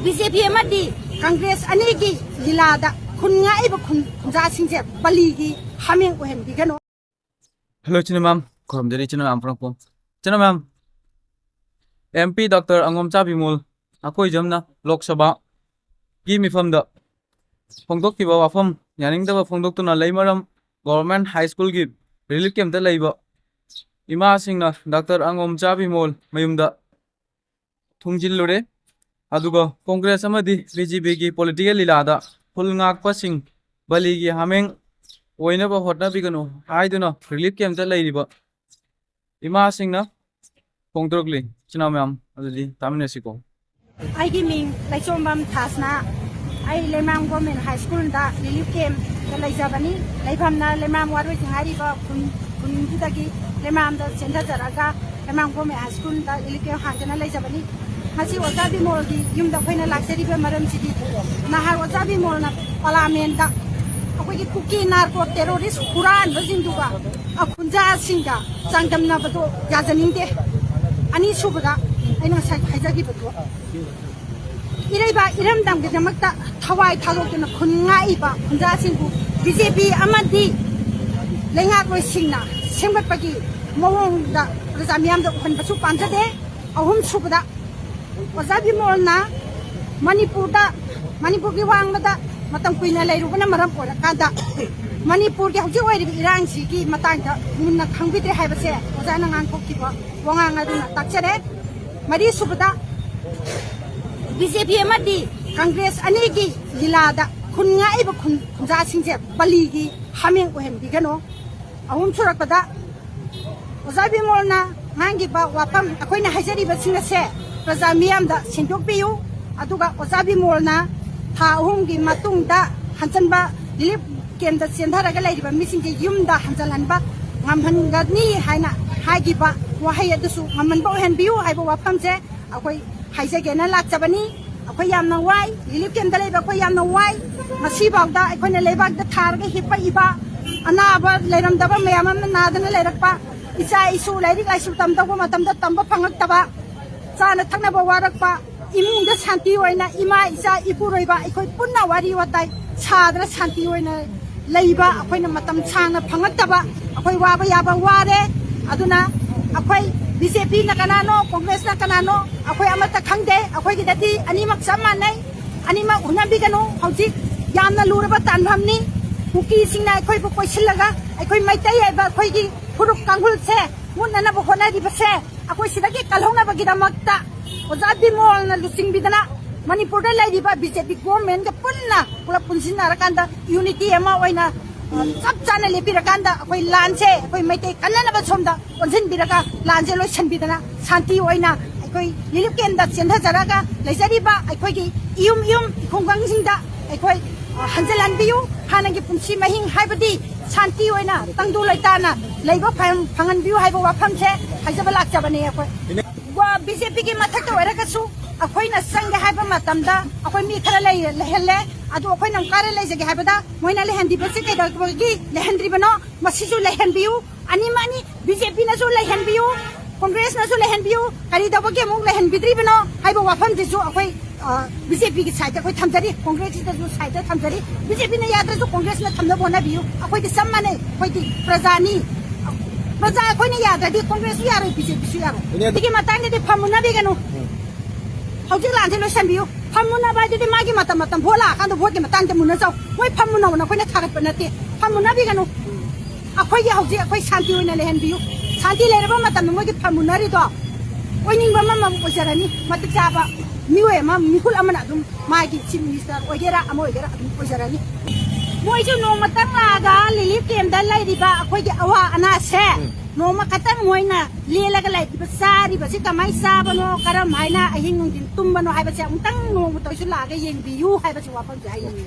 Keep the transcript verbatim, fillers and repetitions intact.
B J ꯄꯤ ꯑꯃꯗꯤ ꯀꯪꯒ꯭ꯔꯦꯁ ꯑꯅꯤꯒꯤ ꯂꯤꯂꯥꯗ ꯈꯨꯟ ꯉꯥꯛꯏꯕ ꯈꯨꯟ ꯈꯨꯟꯖꯥꯁꯤꯡꯁꯦ ꯕꯂꯤꯒꯤ ꯍꯥꯃꯦꯡ ꯑꯣꯏꯍꯟꯕꯤꯒꯅꯨ꯫ ꯍꯜꯂꯣ, ꯏꯆꯤꯟ ꯏꯅꯥꯎ ꯃꯌꯥꯝ, ꯈꯨꯔꯨꯝꯖꯔꯤ ꯏꯆꯤꯟ ꯏꯅꯥꯎ ꯃꯌꯥꯝ ꯄꯨꯝꯅꯃꯛꯄꯨ꯫ ꯏꯆꯤꯟ ꯏꯅꯥꯎ ꯃꯌꯥꯝ, ꯑꯦꯝ ꯄꯤ ꯗꯣꯛꯇꯔ ꯑꯉꯣꯝꯆꯥ ꯕꯤꯃꯣꯜ ꯑꯩꯈꯣꯏ ꯖꯝꯅ ꯂꯣꯛ ꯁꯚꯥꯒꯤ ꯃꯤꯐꯝꯗ ꯐꯣꯡꯗꯣꯛꯈꯤꯕ ꯋꯥꯐꯝ ꯌꯥꯅꯤꯡꯗꯕ ꯐꯣꯡꯗꯣꯛꯇꯨꯅ ꯂꯩꯃꯔꯝ ꯒꯣꯚꯔꯟꯃꯦꯟꯠ ꯍꯥꯏ ꯁ꯭ꯀꯨꯜꯒꯤ ꯔꯤꯂꯤꯐ ꯀꯦꯝꯞꯇ ꯂꯩꯕ ꯏꯃꯥꯁꯤꯡꯅ ꯗꯣꯛꯇꯔ ꯑꯉꯣꯝꯆꯥ ꯕꯤꯃꯣꯜ ꯃꯌꯨꯝꯗ ꯊꯨꯡꯖꯤꯜꯂꯨꯔꯦ꯫ ꯑꯗꯨꯒ ꯀꯣꯡꯒ꯭ꯔꯦꯁ ꯑꯃꯗꯤ ꯕꯤ ꯖꯦ ꯄꯤꯒꯤ ꯄꯣꯂꯤꯇꯤꯀꯦꯜ ꯂꯤꯂꯥꯗ ꯈꯨꯜ ꯉꯥꯛꯄꯁꯤꯡ ꯕꯂꯤꯒꯤ ꯍꯥꯃꯦꯡ ꯑꯣꯏꯅꯕ ꯍꯣꯠꯅꯕꯤꯒꯅꯨ ꯍꯥꯏꯗꯨꯅ ꯔꯤꯂꯤꯐ ꯀꯦꯝꯞꯇ ꯂꯩꯔꯤꯕ ꯏꯃꯥꯁꯤꯡꯅ ꯐꯣꯡꯗꯣꯔꯛꯂꯤ꯫ ꯏꯆꯤꯟ ꯏꯅꯥꯎ ꯃꯌꯥꯝ, ꯑꯗꯨꯗꯤ ꯇꯥꯃꯤꯟꯅꯁꯤꯀꯣ꯫ ꯑꯩꯒꯤ ꯃꯤꯡ ꯂꯩꯆꯣꯝꯕꯝ ꯊꯥꯁꯅꯥ꯫ ꯑꯩ ꯂꯩꯃꯔꯥꯝ ꯒꯣꯔꯃꯦꯟ ꯍꯥꯏ ꯁ꯭ꯀꯨꯜꯗ ꯔꯤꯂꯤꯐ ꯀꯦꯝꯞꯇ ꯂꯩꯖꯕꯅꯤ꯫ ꯂꯩꯐꯝꯅ ꯂꯩꯃꯔꯥꯝ ꯋꯥꯔꯣꯏꯁꯤꯡ ꯍꯥꯏꯔꯤꯕ ꯈꯨꯟ, ꯈꯨꯟꯗꯨꯗꯒꯤ ꯂꯩꯃꯔꯥꯝꯗ ꯆꯦꯟꯊꯖꯔꯒ ꯂꯩꯃꯔꯥꯝ ꯒꯣꯔꯃꯦꯟ ꯍꯥꯏ ꯁ꯭ꯀꯨꯜꯗ ꯔꯤꯂꯤꯐ ꯀꯦꯝꯞ ꯍꯥꯡꯗꯨꯅ ꯂꯩꯖꯕꯅꯤ꯫ ꯉꯁꯤ ꯑꯣꯖꯥ ꯕꯤꯃꯣꯜꯒꯤ ꯌꯨꯝꯗ ꯑꯩꯈꯣꯏꯅ ꯂꯥꯛꯆꯔꯤꯕ ꯃꯔꯝꯁꯤꯗꯤ, ꯅꯍꯥꯟ ꯑꯣꯖꯥ ꯕꯤꯃꯣꯜꯅ ꯄꯥꯔꯂꯤꯌꯥꯃꯦꯟꯠꯇ ꯑꯩꯈꯣꯏꯒꯤ ꯀꯨꯀꯤ ꯅꯥꯔꯀꯣ ꯇꯦꯔꯣꯔꯤꯁ꯭ꯠ ꯍꯨꯔꯥꯟꯕꯁꯤꯡꯗꯨꯒ ꯈꯨꯟꯖꯥꯁꯤꯡꯒ ꯆꯥꯡꯗꯝꯅꯕꯗꯣ ꯌꯥꯖꯅꯤꯡꯗꯦ꯫ ꯑꯅꯤꯁꯨꯕꯗ, ꯑꯩꯅ ꯉꯁꯥꯏ ꯍꯥꯏꯖꯈꯤꯕꯗꯣ, ꯏꯔꯩꯕꯥꯛ ꯏꯔꯝꯗꯝꯒꯤꯗꯃꯛꯇ ꯊꯋꯥꯏ ꯊꯥꯗꯣꯛꯇꯨꯅ ꯈꯨꯟ ꯉꯥꯛꯏꯕ ꯈꯨꯟꯖꯥꯁꯤꯡꯕꯨ ꯕꯤ ꯖꯦ ꯄꯤ ꯑꯃꯗꯤ ꯂꯩꯉꯥꯛꯂꯣꯏꯁꯤꯡꯅ ꯁꯦꯝꯒꯠꯄꯒꯤ ꯃꯑꯣꯡꯗ ꯄ꯭ꯔꯖꯥ ꯃꯤꯌꯥꯝꯗ ꯎꯍꯟꯕꯁꯨ ꯄꯥꯝꯖꯗꯦ꯫ ꯑꯍꯨꯝꯁꯨꯕꯗ, ꯑꯣꯖꯥ ꯕꯤꯃꯣꯜꯅ ꯃꯅꯤꯄꯨꯔꯗ, ꯃꯅꯤꯄꯨꯔꯒꯤ ꯋꯥꯡꯃꯗ ꯃꯇꯝ ꯀꯨꯏꯅ ꯂꯩꯔꯨꯕꯅ ꯃꯔꯝ ꯑꯣꯏꯔꯀꯥꯟꯗ ꯃꯅꯤꯄꯨꯔꯒꯤ ꯍꯧꯖꯤꯛ ꯑꯣꯏꯔꯤꯕ ꯏꯔꯥꯡꯁꯤꯒꯤ ꯃꯇꯥꯡꯗ ꯃꯨꯟꯅ ꯈꯪꯕꯤꯗ꯭ꯔꯦ ꯍꯥꯏꯕꯁꯦ ꯑꯣꯖꯥꯅ ꯉꯥꯡꯊꯣꯛꯈꯤꯕ ꯋꯥꯉꯥꯡ ꯑꯗꯨꯅ ꯇꯥꯛꯆꯔꯦ꯫ ꯃꯔꯤꯁꯨꯕꯗ, ꯕꯤ ꯖꯦ ꯄꯤ ꯑꯃꯗꯤ ꯀꯪꯒ꯭ꯔꯦꯁ ꯑꯅꯤꯒꯤ ꯂꯤꯂꯥꯗ ꯈꯨꯟ ꯉꯥꯛꯏꯕ ꯈꯨꯟ, ꯈꯨꯟꯖꯥꯁꯤꯡꯁꯦ ꯕꯂꯤꯒꯤ ꯍꯥꯃꯦꯡ ꯑꯣꯏꯍꯟꯕꯤꯒꯅꯨ꯫ ꯑꯍꯨꯝ ꯁꯨꯔꯛꯄꯗ, ꯑꯣꯖꯥ ꯕꯤꯃꯣꯜꯅ ꯉꯥꯡꯈꯤꯕ ꯋꯥꯐꯝ, ꯑꯩꯈꯣꯏꯅ ꯍꯥꯏꯖꯔꯤꯕꯁꯤꯡ ꯑꯁꯦ ꯄ꯭ꯔꯖꯥ ꯃꯤꯌꯥꯝꯗ ꯁꯦꯡꯗꯣꯛꯄꯤꯌꯨ꯫ ꯑꯗꯨꯒ ꯑꯣꯖꯥ ꯕꯤꯃꯣꯜꯅ ꯊꯥ ꯑꯍꯨꯝꯒꯤ ꯃꯇꯨꯡꯗ ꯍꯟꯖꯟꯕ, ꯔꯤꯂꯤꯐ ꯀꯦꯝꯞꯇ ꯆꯦꯟꯊꯔꯒ ꯂꯩꯔꯤꯕ ꯃꯤꯁꯤꯡꯁꯦ ꯌꯨꯝꯗ ꯍꯟꯖꯜꯍꯟꯕ ꯉꯝꯍꯟꯒꯅꯤ ꯍꯥꯏꯅ ꯍꯥꯏꯈꯤꯕ ꯋꯥꯍꯩ ꯑꯗꯨꯁꯨ ꯉꯝꯍꯟꯕ ꯑꯣꯏꯍꯟꯕꯤꯌꯨ ꯍꯥꯏꯕ ꯋꯥꯐꯝꯁꯦ ꯑꯩꯈꯣꯏ ꯍꯥꯏꯖꯒꯦꯅ ꯂꯥꯛꯆꯕꯅꯤ꯫ ꯑꯩꯈꯣꯏ ꯌꯥꯝꯅ ꯋꯥꯏ, ꯔꯤꯂꯤꯐ ꯀꯦꯝꯞꯇ ꯂꯩꯕ ꯑꯩꯈꯣꯏ ꯌꯥꯝꯅ ꯋꯥꯏ꯫ ꯉꯁꯤꯐꯥꯎꯗ ꯑꯩꯈꯣꯏꯅ ꯂꯩꯕꯥꯛꯇ ꯊꯥꯔꯒ ꯍꯤꯞꯄꯛꯏꯕ, ꯑꯅꯥꯕ ꯂꯩꯔꯝꯗꯕ ꯃꯌꯥꯝ ꯑꯃ ꯅꯥꯗꯅ ꯂꯩꯔꯛꯄ, ꯏꯆꯥ ꯏꯁꯨ ꯂꯥꯏꯔꯤꯛ ꯂꯥꯏꯁꯨ ꯇꯝꯗꯧꯕ ꯃꯇꯝꯗ ꯇꯝꯕ ꯐꯪꯉꯛꯇꯕ, ꯆꯥꯅ ꯊꯛꯅꯕ ꯋꯥꯔꯛꯄ, ꯏꯃꯨꯡꯗ ꯁꯥꯟꯇꯤ ꯑꯣꯏꯅ ꯏꯃꯥ, ꯏꯆꯥ, ꯏꯄꯨꯔꯣꯏꯕ ꯑꯩꯈꯣꯏ ꯄꯨꯟꯅ ꯋꯥꯔꯤ ꯋꯥꯇꯥꯏ ꯁꯥꯗꯅ ꯁꯥꯟꯇꯤ ꯑꯣꯏꯅ ꯂꯩꯕ ꯑꯩꯈꯣꯏꯅ ꯃꯇꯝ ꯁꯥꯡꯅ ꯐꯪꯉꯛꯇꯕ, ꯑꯩꯈꯣꯏ ꯋꯥꯕ ꯌꯥꯕ ꯋꯥꯔꯦ꯫ ꯑꯗꯨꯅ ꯑꯩꯈꯣꯏ ꯕꯤ ꯖꯦ ꯄꯤꯅ ꯀꯅꯥꯅꯣ, ꯀꯣꯡꯒ꯭ꯔꯦꯁꯅ ꯀꯅꯥꯅꯣ, ꯑꯩꯈꯣꯏ ꯑꯃꯠꯇ ꯈꯪꯗꯦ꯫ ꯑꯩꯈꯣꯏꯒꯤꯗꯗꯤ ꯑꯅꯤꯃꯛ ꯆꯞ ꯃꯥꯟꯅꯩ꯫ ꯑꯅꯤꯃꯛ ꯍꯣꯠꯅꯕꯤꯒꯅꯨ꯫ ꯍꯧꯖꯤꯛ ꯌꯥꯝꯅ ꯂꯨꯔꯕ ꯇꯥꯟꯐꯝꯅꯤ꯫ ꯀꯨꯀꯤꯁꯤꯡꯅ ꯑꯩꯈꯣꯏꯕꯨ ꯀꯣꯏꯁꯤꯜꯂꯒ ꯑꯩꯈꯣꯏ ꯃꯩꯇꯩ ꯍꯥꯏꯕ ꯑꯩꯈꯣꯏꯒꯤ ꯐꯨꯔꯨꯞ ꯀꯥꯡꯈꯨꯜꯁꯦ ꯃꯨꯠꯅꯅꯕ ꯍꯣꯠꯅꯔꯤꯕꯁꯦ ꯑꯩꯈꯣꯏ ꯁꯤꯗꯒꯤ ꯀꯜꯍꯧꯅꯕꯒꯤꯗꯃꯛꯇ ꯑꯣꯖꯥ ꯕꯤꯃꯣꯜꯅ ꯂꯨꯆꯤꯡꯕꯤꯗꯅ ꯃꯅꯤꯄꯨꯔꯗ ꯂꯩꯔꯤꯕ ꯕꯤ ꯖꯦ ꯄꯤ ꯒꯣꯔꯃꯦꯟꯒ ꯄꯨꯟꯅ ꯄꯨꯂꯞ ꯄꯨꯟꯁꯤꯟꯅꯔꯀꯥꯟꯗ ꯌꯨꯅꯤꯇꯤ ꯑꯃ ꯑꯣꯏꯅ, ꯑ, ꯆꯞ ꯆꯥꯅ ꯂꯦꯞꯄꯤꯔꯀꯥꯟꯗ ꯑꯩꯈꯣꯏ ꯂꯥꯟꯁꯦ ꯑꯩꯈꯣꯏ ꯃꯩꯇꯩ ꯀꯟꯅꯅꯕ ꯁꯣꯝꯗ ꯑꯣꯟꯁꯤꯟꯕꯤꯔꯒ ꯂꯥꯟꯁꯦ ꯂꯣꯏꯁꯤꯟꯕꯤꯗꯅ ꯁꯥꯟꯇꯤ ꯑꯣꯏꯅ ꯑꯩꯈꯣꯏ ꯔꯤꯂꯤꯐ ꯀꯦꯝꯗ ꯆꯦꯟꯊꯖꯔꯒ ꯂꯩꯖꯔꯤꯕ ꯑꯩꯈꯣꯏꯒꯤ ꯏꯌꯨꯝ ꯏꯌꯨꯝ ꯈꯨꯡꯒꯪꯁꯤꯡꯗ ꯑꯩꯈꯣꯏ, ꯑ, ꯍꯟꯖꯤꯜꯍꯟꯕꯤꯌꯨ꯫ ꯍꯥꯟꯅꯒꯤ ꯄꯨꯟꯁꯤ ꯃꯍꯤꯡ ꯍꯥꯏꯕꯗꯤ ꯁꯥꯟꯇꯤ ꯑꯣꯏꯅ ꯇꯪꯗꯨ ꯂꯩꯇꯥꯅ ꯂꯩꯕ ꯐꯪ-, ꯐꯪꯍꯟꯕꯤꯌꯨ ꯍꯥꯏꯕ ꯋꯥꯐꯝꯁꯦ ꯍꯥꯏꯖꯕ ꯂꯥꯛꯆꯕꯅꯦ ꯑꯩꯈꯣꯏ꯫ ꯕꯤ ꯖꯦ ꯄꯤꯒꯤ ꯃꯊꯛꯇ ꯑꯣꯏꯔꯒꯁꯨ ꯑꯩꯈꯣꯏꯅ ꯆꯪꯒꯦ ꯍꯥꯏꯕ ꯃꯇꯝꯗ ꯑꯩꯈꯣꯏ ꯃꯤ ꯈꯔ ꯂꯩ-, ꯂꯩꯍꯜꯂꯦ꯫ ꯑꯗꯨ ꯑꯩꯈꯣꯏꯅ ꯑꯃꯨꯛ ꯀꯥꯏꯗ ꯂꯩꯖꯒꯦ ꯍꯥꯏꯕꯗ ꯃꯣꯏꯅ ꯂꯩꯍꯟꯕꯤꯕꯁꯤ ꯀꯩꯗꯧꯕꯒꯤ ꯂꯩꯍꯟꯗ꯭ꯔꯤꯕꯅꯣ? ꯃꯁꯤꯁꯨ ꯂꯩꯍꯟꯕꯤꯌꯨ꯫ ꯑꯅꯤꯃꯛꯅꯤ, ꯕꯤ ꯖꯦ ꯄꯤꯅꯁꯨ ꯂꯩꯍꯟꯕꯤꯌꯨ, ꯀꯣꯡꯒ꯭ꯔꯦꯁꯅꯁꯨ ꯂꯩꯍꯟꯕꯤꯌꯨ꯫ ꯀꯔꯤ ꯇꯧꯕꯒꯤ ꯑꯃꯨꯛ ꯂꯩꯍꯟꯕꯤꯗ꯭ꯔꯤꯕꯅꯣ ꯍꯥꯏꯕ ꯋꯥꯐꯝꯁꯤꯁꯨ ꯑꯩꯈꯣꯏ, ꯑ, ꯕꯤ ꯖꯦ ꯄꯤꯒꯤ ꯁꯥꯏꯠꯇ ꯑꯩꯈꯣꯏ ꯊꯝꯖꯔꯤ, ꯀꯣꯡꯒ꯭ꯔꯦꯁꯁꯤꯗꯁꯨ ꯁꯥꯏꯠꯇ ꯊꯝꯖꯔꯤ꯫ ꯕꯤ ꯖꯦ ꯄꯤꯅ ꯌꯥꯗ꯭ꯔꯁꯨ ꯀꯣꯡꯒ꯭ꯔꯦꯁꯅ ꯊꯝꯅꯕ ꯍꯣꯠꯅꯕꯤꯌꯨ꯫ ꯑꯩꯈꯣꯏꯗꯤ ꯆꯞ ꯃꯥꯟꯅꯩ, ꯑꯩꯈꯣꯏꯗꯤ ꯄ꯭ꯔꯖꯥꯅꯤ꯫ ꯄ꯭ꯔꯖꯥ ꯑꯩꯈꯣꯏꯅ ꯌꯥꯗ꯭ꯔꯗꯤ ꯀꯣꯡꯒ꯭ꯔꯦꯁꯁꯨ ꯌꯥꯔꯣꯏ, ꯕꯤ ꯖꯦ ꯄꯤꯁꯨ ꯌꯥꯔꯣꯏ꯫ ꯑꯗꯨꯅꯦ꯫ ꯁꯤꯒꯤ ꯃꯇꯥꯡꯗꯗꯤ ꯐꯝꯃꯨꯟꯅꯕꯤꯒꯅꯨ꯫ ꯍꯧꯖꯤꯛ ꯂꯥꯟꯁꯦ ꯂꯣꯏꯁꯟꯕꯤꯌꯨ꯫ ꯐꯝꯃꯨꯟꯅꯕ ꯍꯥꯏꯗꯨꯗꯤ ꯃꯥꯒꯤ ꯃꯇꯝ, ꯃꯇꯝ ꯚꯣꯠ ꯂꯥꯛꯑꯀꯥꯟꯗ ꯚꯣꯠꯀꯤ ꯃꯇꯥꯡꯗ ꯃꯨꯟꯅꯖꯧ꯫ ꯃꯣꯏ ꯐꯝꯃꯨꯟꯅꯧꯅ ꯑꯩꯈꯣꯏꯅ ꯊꯥꯒꯠꯄ ꯅꯠꯇꯦ꯫ ꯐꯝꯃꯨꯟꯅꯕꯤꯒꯅꯨ꯫ ꯑꯩꯈꯣꯏꯒꯤ ꯍꯧꯖꯤꯛ ꯑꯩꯈꯣꯏ ꯁꯥꯟꯇꯤ ꯑꯣꯏꯅ ꯂꯩꯍꯟꯕꯤꯌꯨ꯫ ꯁꯥꯟꯇꯤ ꯂꯩꯔꯕ ꯃꯇꯝꯗ ꯃꯣꯏꯒꯤ ꯐꯝꯃꯨꯟꯅꯔꯤꯗꯣ ꯑꯣꯏꯅꯤꯡꯕ ꯑꯃꯃꯝ ꯑꯣꯏꯖꯔꯅꯤ꯫ ꯃꯇꯤꯛ ꯆꯥꯕ ꯃꯤꯑꯣꯏ ꯑꯃ, ꯃꯤꯍꯨꯠ ꯑꯃꯅ ꯑꯗꯨꯝ ꯃꯥꯒꯤ ꯆꯤꯐ ꯃꯤꯅꯤꯁꯇꯔ ꯑꯣꯏꯒꯦꯔꯥ ꯑꯃ ꯑꯣꯏꯒꯦꯔꯥ ꯑꯗꯨꯝ ꯑꯣꯏꯖꯔꯅꯤ꯫ ꯃꯣꯏꯁꯨ ꯅꯣꯡꯃꯇꯪ ꯂꯥꯛꯑꯒ ꯔꯤꯂꯤꯐ ꯀꯦꯝꯗ ꯂꯩꯔꯤꯕ ꯑꯩꯈꯣꯏꯒꯤ ꯑꯋꯥ ꯑꯅꯥꯁꯦ ꯎꯝ꯫ ꯅꯣꯡꯃ ꯈꯛꯇꯪ ꯃꯣꯏꯅ ꯂꯦꯜꯂꯒ ꯂꯩꯔꯤꯕ ꯆꯥꯔꯤꯕꯁꯤ ꯀꯃꯥꯏꯅ ꯆꯥꯕꯅꯣ, ꯀꯔꯝ ꯍꯥꯏꯅ ꯑꯍꯤꯡ ꯅꯨꯡꯊꯤꯟ ꯇꯨꯝꯕꯅꯣ ꯍꯥꯏꯕꯁꯦ ꯑꯃꯨꯛꯇꯪ ꯅꯣꯡꯃꯇ ꯑꯣꯏꯁꯨ ꯂꯥꯛꯑꯒ ꯌꯦꯡꯕꯤꯌꯨ ꯍꯥꯏꯕꯁꯤ ꯋꯥꯐꯝꯁꯦ ꯍꯥꯏꯅꯤꯡꯉꯤ꯫